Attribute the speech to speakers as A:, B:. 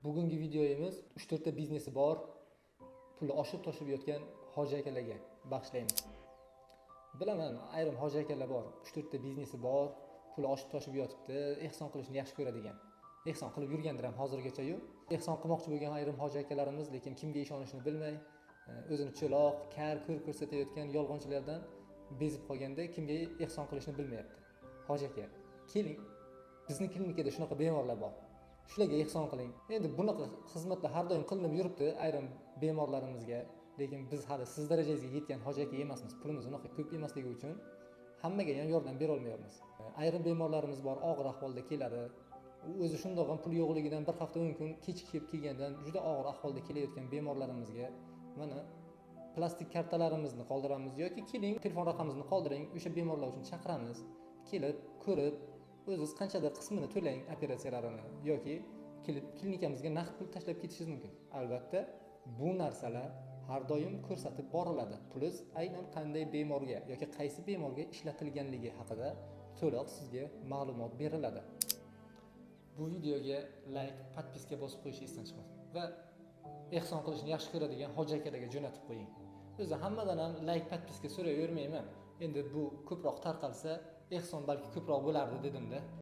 A: Bugungi videomiz 3-4 ta biznesi bor, puli oshib toshib yotgan hoji akalarga bag'ishlaymiz. Bilaman, ayrim hoji akalar bor, 3-4 ta biznesi bor, puli oshib toshib yotibdi, ehson qilishni yaxshi ko'radigan. Ehson qilib yurgandir ham hozirgacha-yu. Ehson qilmoqchi bo'lgan ayrim hoji akalarimiz, lekin kimga ishonishini bilmay, o'zini cho'loq, kar, ko'r ko'rsatayotgan yolg'onchilardan bezib qolganda kimga ehson qilishni bilmayapti. Hoji aka, keling, bizni klinikada shunaqa bemorlar bor. Shularga ehson qiling. Endi bunaqa xizmatlar har doim qilinib yuribdi ayrim bemorlarimizga, lekin biz hali siz darajangizga yetgan hoji aka emasmiz. Pulimiz unaqa ko'p emasligi uchun hammaga ham yordam bera olmayapmiz. Ayrim bemorlarimiz bor, og'ir ahvolda keladi. U o'zi shundoq ham pul yo'qligidan bir hafta 10 kun kechikib kelgandan juda og'ir ahvolda kelayotgan bemorlarimizga mana plastik kartalarimizni qoldiramiz yoki keling, telefon raqamimizni qoldiring, o'sha bemorlar uchun chaqiramiz. Kelib, ko'rib, o'zingiz qanchadir qismini to'lang operatsiyalarini yoki kelib klinikamizga naqd pul tashlab ketishingiz mumkin. Albatta, bu narsalar har doim ko'rsatib boriladi. Pulingiz aynan qanday bemorga yoki qaysi bemorga ishlatilganligi haqida to'liq sizga ma'lumot beriladi. Bu videoga like, подписка bosib qo'yish esdan chiqmasin va ehson qilishni yaxshi ko'radigan hoji akalarga jo'natib qo'ying. O'zi hammadan ham like, подписка so'rayvermayman. Endi bu ko'proq tarqalsa, ehson balki ko'proq bo'lardi dedimda.